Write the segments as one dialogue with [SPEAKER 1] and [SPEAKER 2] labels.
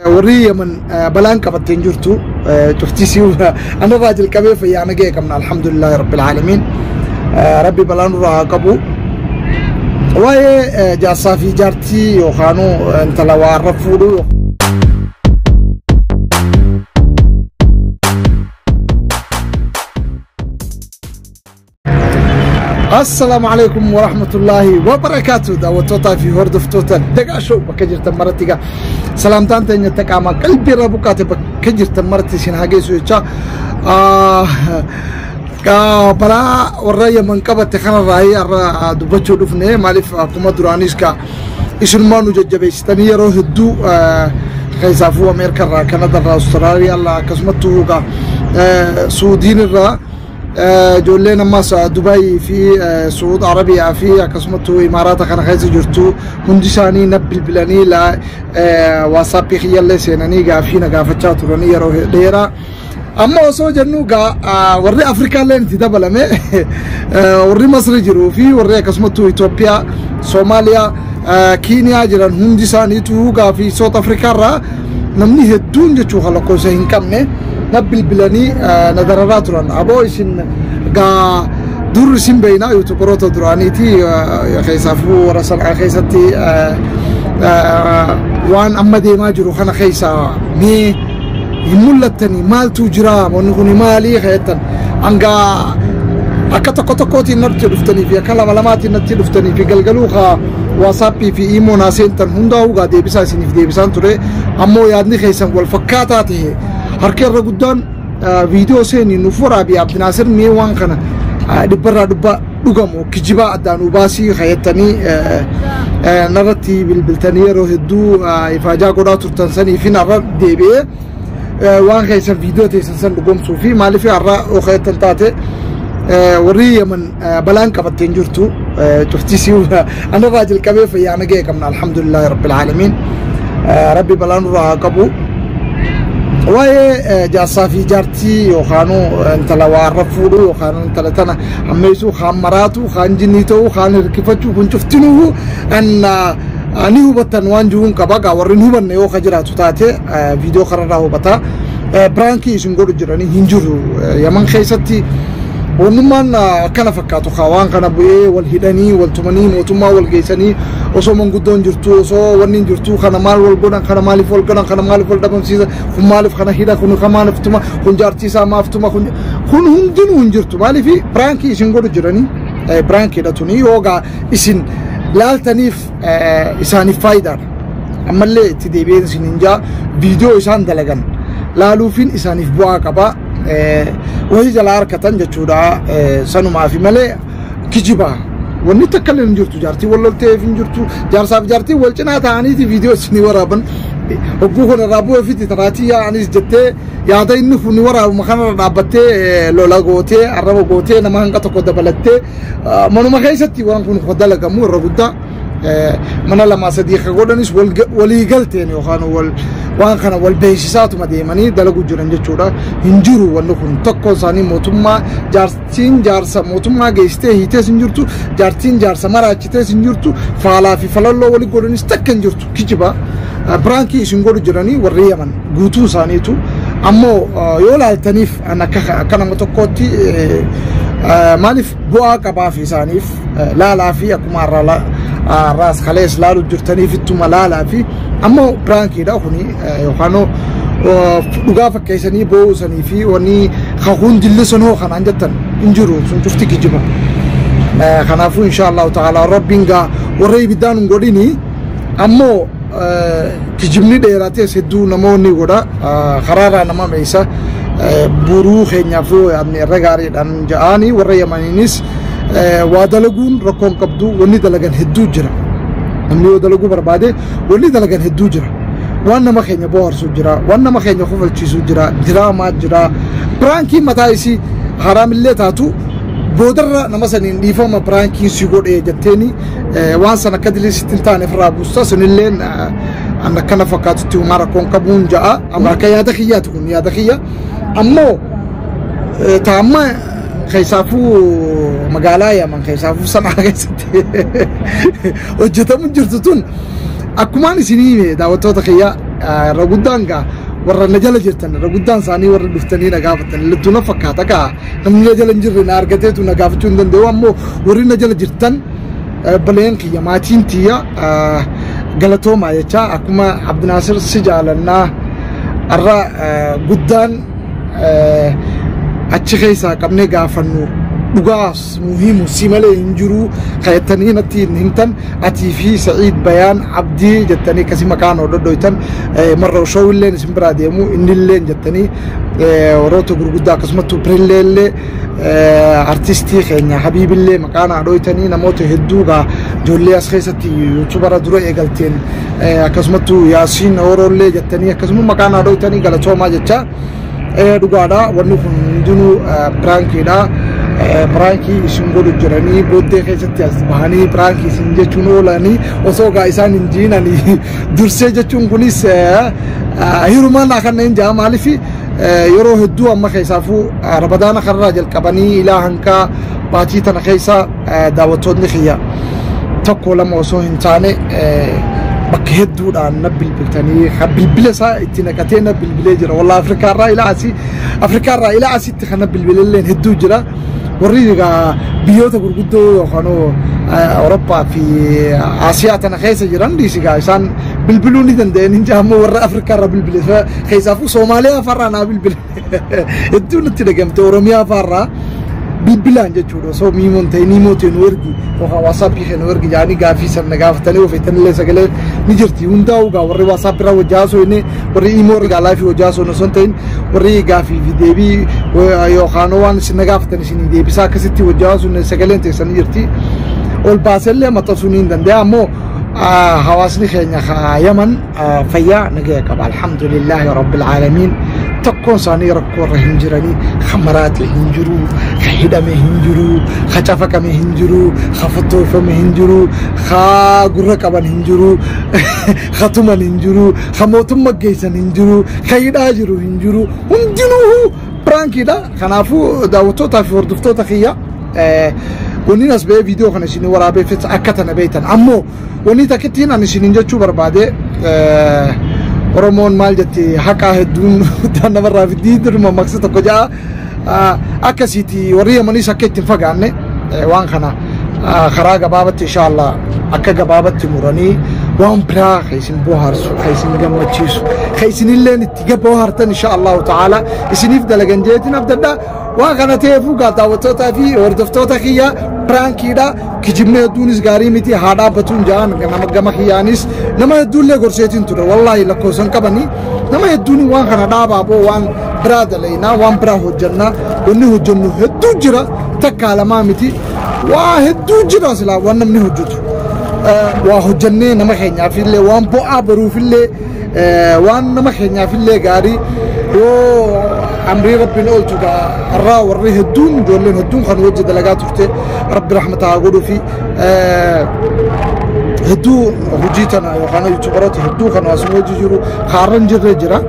[SPEAKER 1] Warri Yaman balaan qabattee hin jirtu cuftisii anarraa jalqabee fayyaa nagaya qabna, alhamdulillahi rabbil aalamiin. Rabbi balaa nurraa haa qabu. Waa'ee jaarsaa fi jaartii yookaanuu intala waa irra fuudhuu. Assalaamu alaikum warahmatullaahi wabarakaatu. Daawwattootaa fi hordoftoota Dagaashoo bakka jirtan maratti egaa salaamtaan teenya taqaamaa qalbii irraa buqqaate bakka jirtan maratti isin haa geessu jecha, balaa warra Yaman qabatte kanarraa har'a dubbachuu dhufne. Maaliif, akkuma duraanis ka isinumaa nu jajjabeessitanii yeroo hedduu keessaafuu Ameerikaa irraa, Kanada irraa, Awustiraaliyaa irraa, akkasumattuu Suudiin irraa, ijoolleen ammas Dubaayii fi Suud Arabiyaa fi akkasumattuu Imaaraata kana keessa jirtu hundi isaanii na bilbilanii, WhatsAppii kiyyallee seenanii gaafii na gaafachaa turanii yeroo dheeraa. Amma osoo jennu gaa warri Afrikaallee itti dabalame, warri Masri jiruu fi warri akkasumattuu Itoophiyaa, Soomaaliyaa, Kiiniyaa jiran hundi isaaniitu gaafii South Afrikaa irraa namni hedduun jechuu kan lakkoofsa hin qabne na bilbilanii na dararaa turan. Aboo, isin gaa dur isin beeyna, YouTuberoota duraaniiti, keessaafuu warra Sanaa keessatti waan amma deemaa jiru kana keessa mee hin mul'attanii, maaltu jira, wanni kun maalii jettan, hangaa akka tokko tokkootiin natti dhuftanii fi akka lama lamaatiin natti dhuftanii fi galgaluu ka WhatsAppii fi imo naa seentan hundaa'uu gaa deebisaa isiniif deebisaan ture. Ammoo yaadni keessan wal fakkaataa ta'e, harka irra guddaan viidiyoo seenii nuuf waraabi Abdinaasir, mee waan kana dhibbarraa dhibba dhugamu kijibaa addaan baasii kayattanii narratti bilbiltanii yeroo hedduu ifaajaa godhaa turtan sanii fi narra deebi'ee waan keessan viidiyoo teessan san dhugoomsuu fi. Maaliif, har'a oo kayattan taate warri Yaman balaan qabattee hin jirtu cuftisii anarraa jalqabee fayyaa nagaya qabna, alhamdulillahi rabbil aalamiin. Rabbi balaa nurraa haa qabu. Waa'ee jaarsaa fi jaartii yookaanuu intala waa irra fuudhuu yookaan intala tana ammeessuu, kaan maraatu, kaan jinnii ta'uu, kaan hirkifachuu, kun cuftinuu an ni hubattan waan jiruun qaba. Gaa warri hin hubanne yoo ka jiraatu taate viidiyoo kanarraa hubata. Prankii isin godhu jiranii hin jiru Yaman keessatti. Wannummaan akkana fakkaatu kaa waan kana bu'ee wal hidhanii, wal tumanii, mootummaa wal geessanii, osoo manguddoon jirtu, osoo wanni hin jirtu, kana maal wal godhan, kana maaliif wal godhan, kana maaliif wal dhabamsiisan, kun maaliif kana hidha, kun kan maaliif tuma, kun jaartii isaa maaf tuma, kun kun hundinuu hin jirtu. Maaliif, prankii isin godhu jiranii, prankiidha tuni. Yoogaa isin laaltaniif isaaniif faayidaadha. Ammallee itti deebi'een isin hin jaa, viidiyoo isaan dalagan laaluufin isaaniif bu'aa qaba, wayii jalaa harkatan jechuudha. Sanumaafi malee kijibaa wanni takka illee hin jirtu. Jaartii wal lolteef hin jirtu. Jaarsaaf jaartii wal cinaa ta'aniiti viidiyoo isinii waraaban. Hogguu kun irraa bu'ee fiti taraatii yaa'anis jettee yaada inni kun waraabuma kanarra dhaabbattee lola gootee, arraba gootee, nama hanga tokko dabalattee, manuma keessatti waan kun dalagamu irra guddaa mana lama sadii ka godhanis walii galteen yookaan wal waan kana wal beeksisaatuma deemanii dalagu jiran jechuudha. Hin jiru wanni kun tokko isaanii. Mootummaa jaartiin jaarsa mootummaa geessitee hiitees hin jirtu, jaartiin jaarsa maraachitees hin jirtu, faalaa fi falalloo walii godhanis takka hin jirtu. Kijiba, prankii isin godhu jiranii warri Yaman guutuu isaaniitu. Ammoo yoo laaltaniif akka nama tokkootti, maaliif, bu'aa qabaaf isaaniif laalaa fi akkuma har'aas kalees laalu jirtaniif ittuma laalaa fi. Ammoo prankiidha kuni yookaan dhugaa fakkeessanii boo'usanii fi wanni kakuun dillisan hoo kanaan jettan hin jiru, sun cufti kijiba. Kanaafuu insha Allahu ta'ala Rabbiin gaa warra ibiddaan hin godhini. Ammoo kijibni dheeratees hedduu namoonni godha, karaarraa nama meessa. Boruu keenyaaf yoo yaadne irra gaariidhaan ja'aanii. Warra Yamaniinis waa dalaguun rakkoon qabdu, wanni dalagan hedduu jira. Namni yoo dalaguu barbaade wanni dalagan hedduu jira. Waan nama keenya bohaarsu jira, waan nama keenya kofalchiisu jira, diraamaa jira. Prankii mataa isii haraamillee taatu boodarra nama saniin dhiifama prankiin si godhee jetteeni waan san akka dilisitti hin taane ofirraa buusta. Sunilleen an akkana fakkaatutti humaa rakkoon qabuun ja'a. Amma akka yaada kiyyaati, kun yaada kiyya. Ammoo taamma keessaafuu magaalaa Yaman, keessaafuu Sanaa keessatti hojjetamu jirtu tun akkumaan isinii hime, daawwattoota kiyya. Irra guddaan gaa warra na jala jirtan, irra guddaan isaanii warra dhuftanii na gaafatan littuu na fakkaata. Gaa namni na jala hin jirre na argateetu na gaafachuu hin danda'u. Ammoo warri na jala jirtan, baleen kiyya, maatiin tiyya, galatoomaa jecha. Akkuma Abdinaasir si jaalannaa, har'a guddaan achi keessaa qabnee gaafannu dhugaas nu himu si malee hin jiru kayattanii natti hin himtan. Atii fi Sa'iid Bayaan Abdii jettanii akkasii maqaan hodhodhoytan, marra showilleen isin biraa deemu innilleen jettanii, warroota gurguddaa akkasumattuu Pirillee, artistii keenya Habiibillee maqaan haadhoytanii, namoota hedduu gaa ijoollee as keessatti YouTubera dura eegalteen, akkasumattuu Yaasiin Ooroollee jettanii akkasuma maqaan haadhoytanii, galatoomaa jecha. Dhugaadha, wanni kun hundinuu prankiidha. Prankii isin godhu jiranii booddee keessatti as bahanii prankii isin jechuun oolanii osoo gaa isaan hin jiinanii dursee jechuun kunis hirumaan kanneen jaa. Maaliif yeroo hedduu amma keessaafuu Ramadaana kanarraa jalqabanii ilaa hanqaa baatii tana keessa daawwattoonni kiyya tokko lama osoo hin taane bakka hedduudhaan na bilbiltanii, bilbila isaa itti naqatee na bilbilee jira. Walla Afrikaarraa ilaa asii, Afrikaarraa ilaa asitti kan na bilbilelleen hedduu jira. Warri egaa biyyoota gurguddoo yookaan Awurooppaa fi Asiyaa tana keessa jiran dhiisigaa, isaan bilbiluu ni danda'an hin ammoo warra Afrikaarraa bilbile keessaafuu Soomaaliyaa farraa naa bilbile hedduu natti dhagamte. Oromiyaa farraa bilbilaan jechuudha. Osoo miimoon ta'e niimoo ta'e nu ergi yookaan WhatsAppii kee nu ergi jaanii gaafii sana gaafatanii ofeettanillee sagalee ni jirti. Hundaa'u gaa warri WhatsAppii irraa wajjaa osoo inni warri imoo irraa liveii wajjaa osoo osoo hin ta'in, warri gaafii fi deebii yookaan waan isin na gaafatan isin deebisaa akkasitti wajjaa osoo sagaleen teessan ni jirti. Ol baasellee maxxansuu ni hin danda'a. Ammoo hawaasni keenya Yaman fayyaa nagaya qaba, alhamdulillahi rabbil aalamiin. Tokkoon isaanii rakkoo irra hin jiranii. Ka maraate hin jiru, ka hidhame hin jiru, ka cafaqame hin jiru, ka fottoofame hin jiru, ka gurra qaban hin jiru, ka tuman hin jiru, ka mootummaa geessan hin jiru, ka hidhaa jiru hin jiru. Hundinuu prankiidha. Kanaafuu daawwattootaa fi hordoftoota kiyya, wanni as ba'ee viidiyoo kana isin waraabeeffes akka tana beektan. Ammoo wanni takkittiin ani isiniin jechuu barbaade, Oromoon maal jetti, haqaa hedduun namarraa fiddii duruma maqsa tokko ja'a akkasiiti. Warri Yamaniis akka ittiin fagaanne waan kana karaa gabaabatti, inshallah, akka gabaabatti muranii waan biraa ka isin bohaarsu, ka isin gammachiisu, ka isinilleen itti bohaartan, insha Allahu ta'ala, isiniif dalagan jeetiin abdadha. Waan kana ta'eefuu gaa daawwattootaa fi hordoftoota kiyya, prankiidha. Kijibni hedduunis gaarii miti, haa dhaabbatuun ja'an. Nama gama kiyyaanis nama hedduullee gorseetiin ture. Wallaahi lakkoofsan qabanii nama hedduun waan kana dhaabaa boo, waan biraa dalaynaa, waan biraa hojjannaa. Wanni hojjannu hedduu jira, takkaa lamaa miti, waa hedduu jira. Silaa waan namni hojjetu waa hojjannee nama keenyaafillee waan bu'aa baruufillee, waan nama keenyaafillee gaarii yoo amrii rabbiin oolchu irraa. Warri hedduun, ijoolleen hedduun kan hojii dalagaa turte, rabbi rahmata haa godhuu fi hedduu hojii tana yookaan YouTuberoota hedduu kan asuma hojii jiru kaarran jirre jira.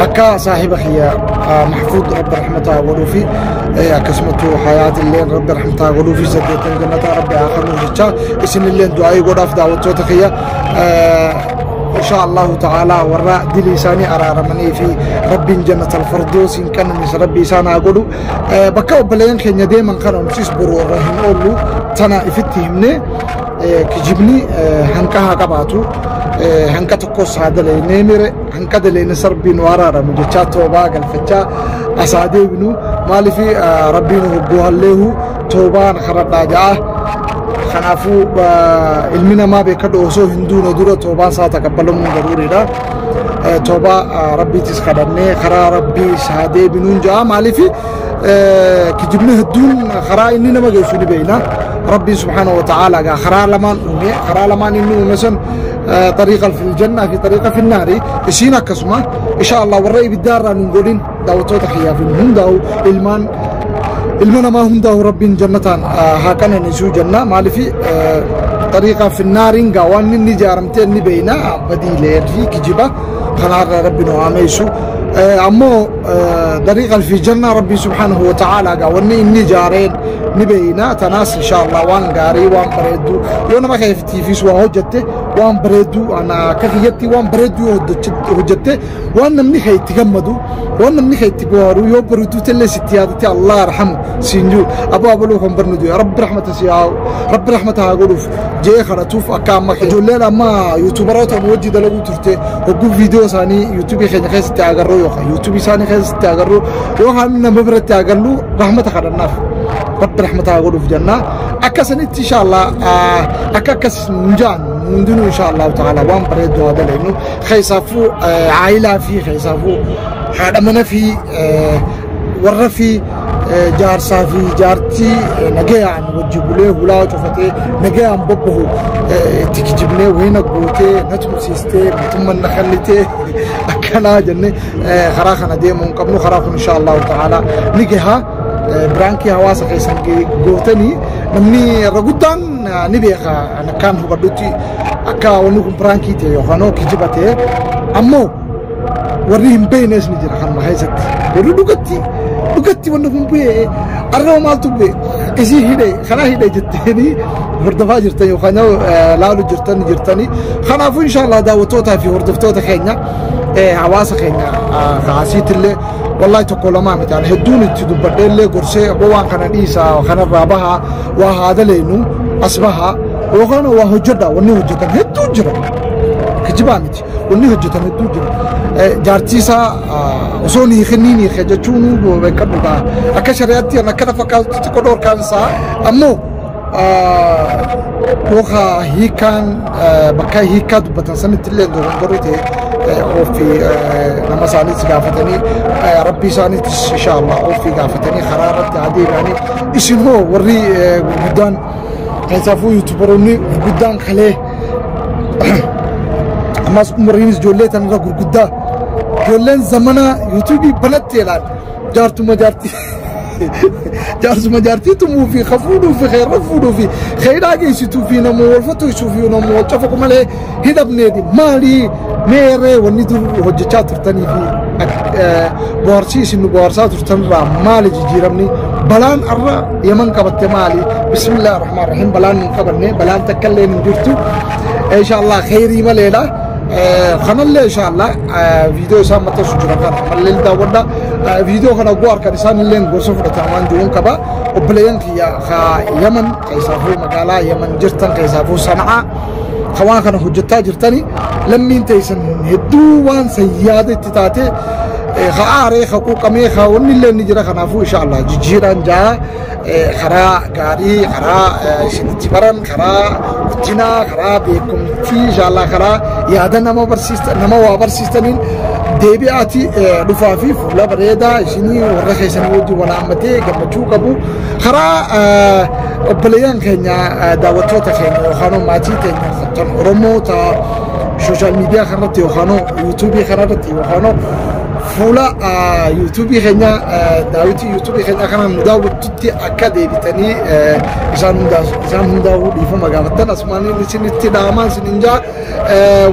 [SPEAKER 1] Akka saahiba kiyya Mahfuud, rabbi rahmata haa godhuu fi akkasumattuu Hayaat illeen rabbi rahmata haa godhuu fi saddeetan jannataa rabbi haa kennuuf jecha isinilleen du'aayii godhaaf. Daawwattoota kiyya, insha Allahu ta'ala, warra dilii isaanii araaramanii fi rabbiin jannat alfardoosiin qananiisa rabbi isaan haa godhu. Bakka obboleeyyan keenya deeman kana nutis boru irra hin oollu. Tana ifitti himne, kijibni hanqa haa qabaatu, hanqa tokkos haa dalaynee mire, hanqa dalayne sarbiin nu araaramu jechaa toobaa galfachaa asaa deebinu. Maaliif rabbiin hogguu halleehu toobaan karadhaa ja'a. Kanaafuu ilmi namaa beekadhu, osoo hin duune dura toobaan isaa taqabbalamuun daruuriidha. Toobaa rabbiitis kadhannee karaa rabbii isaa deebinuun ja'a. Maaliif kijibni hedduun karaa inni nama geessu ni beekna. Rabbiin subhaanahu wa ta'ala gaa karaa lamaan uume, karaa lamaan inni uume san طريقة في الجنة في طريقة في النار. isiin akkasuma insha Allah warra ibiddaarraa nun godhin. Daawwattoota kiyyaaf hundaa'u, ilmaan ilma namaa hundaa'u rabbiin jannataan haa qananiisuu jenna. Maaliif طريقة في النار gaa waan inni ijaaramtee ni beeyna, badiilee fi kijiba kanaarra rabbi nu haameessu. Ammoo طريقة في الجنة rabbi subhaanahu wa ta'ala gaa wanni inni ijaareen ni beeyna. Tanaas insha Allah waan gaarii, waan bareeddu yoo nama keeftiifis waa hojjette Waan bareedduu ana akka kiyyatti waan bareedduu hojjette, waan namni kee itti gammadu, waan namni kee itti bohaaru, yoo bareedduu illee sitti yaadate Allah arhamu siin jiru. Aboo abaluu kan barnu jiru, Rabbi rahmata si haa, Rabbi rahmata haa godhuuf jee kadhatuuf. Akka amma ijoolleen amma yuutuubaroota wajji dalaguu turte, hogguu viidiyoo isaanii yuutuubii keenya keessatti agarru yookaan yuutuubii isaanii keessatti agarru yookaan nama biratti agarru, rahmata kadhannaaf, Rabbi rahmata haa godhuuf jenna. Akkasanitti inshallah akka akkas nujaan hundinuu inshallah ta'ala waan bareedduu haa dalaynu. Keessaafuu caayilaa fi keessaafuu haadha mana fi warra fi jaarsaa fi jaartii nagayaan wajji bulee hulaa cufatee nagayaan bobbahu itti kijibnee, wayina gootee na tumsiistee, mootummaan na kallitee akkanaa jennee karaa kana deemuu hin qabnu. Karaa kun insha Allahu ta'ala ni gahaa. Biraankii hawaasa keessan gootanii namni irra guddaan ni beeka. Akkaan hubadhutti akka wanni kun biraankii ta'e yookaan kijiba ta'e, ammoo warri hin beeknes ni jira. Kanuma keessatti warri dhugatti dhugatti wanni kun bu'ee arraba maaltu bu'e, isii hidhe, kana hidhe jettanii hordofaa jirtan yookaan laalu jirtanii. Kanaafuu inshallah daawwattootaa fi hordoftoota keenya, hawaasa keenya kaasiitillee, wallahi tokko lamaa miti, ani hedduun itti dubbadhee illee gorsee, aboo waan kana dhiisaa, kanarraa bahaa, waa haa daleynu, as bahaa yookaan waa hojjedha. Wanni hojjetan hedduu jira, kijibaa miti, wanni hojjetan hedduu jira. Jaartii isaa osoo ni hiikinni ni hiike jechuun beekadhu akka shari'aatti akkana fakkaatu xiqqoo dhoorkaan isaa, ammoo yookaan hiikaan bakka hiikaa dubbatan sanitti illee dogongorri ta'e ofii nama isaaniitis gaafatanii, rabbii isaaniitis inshallah ofii gaafatanii karaa irratti haa deebi'anii. Isin hoo warri gurguddaan, keessaafuu yuutuubaroonni gurguddaan kalee, ammas umriinis ijoollee tanarra gurguddaa, ijoolleen zamana yuutuubii banatteedhaan jaartuma jaartii jaarsuma jaartii tumuu fi kafuudhuu fi xeerra fuudhuu fi xeeraa geessituu fi nama wal fatuisuu fi nama wal cafaqu malee hidhabneeti. Maalii meeree wanni dur hojjechaa turtanii fi bohaarsii isin nu bohaarsaa turtanirraa maali jijjiiramni? Balaan arra Yaman qabatte maali? Bismillah rahmaan rahiim, balaan hin qabanne, balaan takka illee hin jirtu inshallah, kheyrii maleedha. Kanallee inshallah viidiyoo isaan maxxansu jira, kana mallee daawwadha. Viidiyoo kana guu harkan isaan illee gorsa fudhatan waan jiruun qaba. Obboleeyyan kiyya ka Yaman, keessaafuu magaalaa Yaman jirtan, keessaafuu Sana'aa, ka waan kana hojjechaa jirtani, lammiin teessan hedduu waan sayyaada itti taate, ka aaree, ka quuqamee, ka wanni illee ni jira. Kanaafuu inshallah jijjiiraan jaa karaa gaarii, karaa isinitti baran, karaa guddinaa, karaa beekumtii, inshallah karaa yaada nama barsiistan, nama waa barsiistaniin deebi'aati dhufaa fi fuula bareedaa isinii warra keessanii wajjin wal haammatee gammachuu qabu. Karaa obboleeyyan keenya, daawwattoota keenya yookaan maatii keenya kan Oromoo ta social media kanarratti yookaan yuutuubii kanarratti yookaan fuula yuutuubii keenya, daawwitii yuutuubii keenya kanaan nu daawwattutti akka deebitanii isaan hundaa'uu dhiifama gaafattan asumaan isinitti dhaamaa isinin jaa.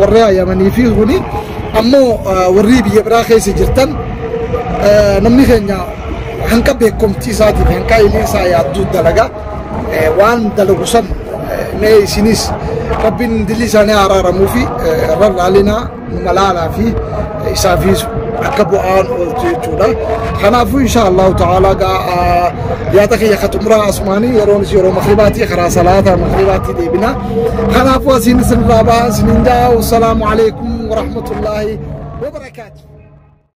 [SPEAKER 1] Warra Yamanii fi kuni ammoo warri biyya biraa keessa jirtan, namni keenya hanqa beekumtii isaatiif hanqa ilii isaa yaadduu dalaga. Waan dalagu san mee isinis Rabbiin dilii isaanii araaramuu fi irra laalinaa numa laalaa fi isaafis akka bu'aan ooltu jechuudha. Kanaafuu insha Allahu ta'ala yaada kiyya ka xumuraa asumaanii, yeroonis yeroo magribaatii, karaa salaata magribaatii deebina. Kanaafuu asiin isinirraa bahaa isiniin jaa. Wassalaamu alaikum warahmatullaahi wabarakaatu.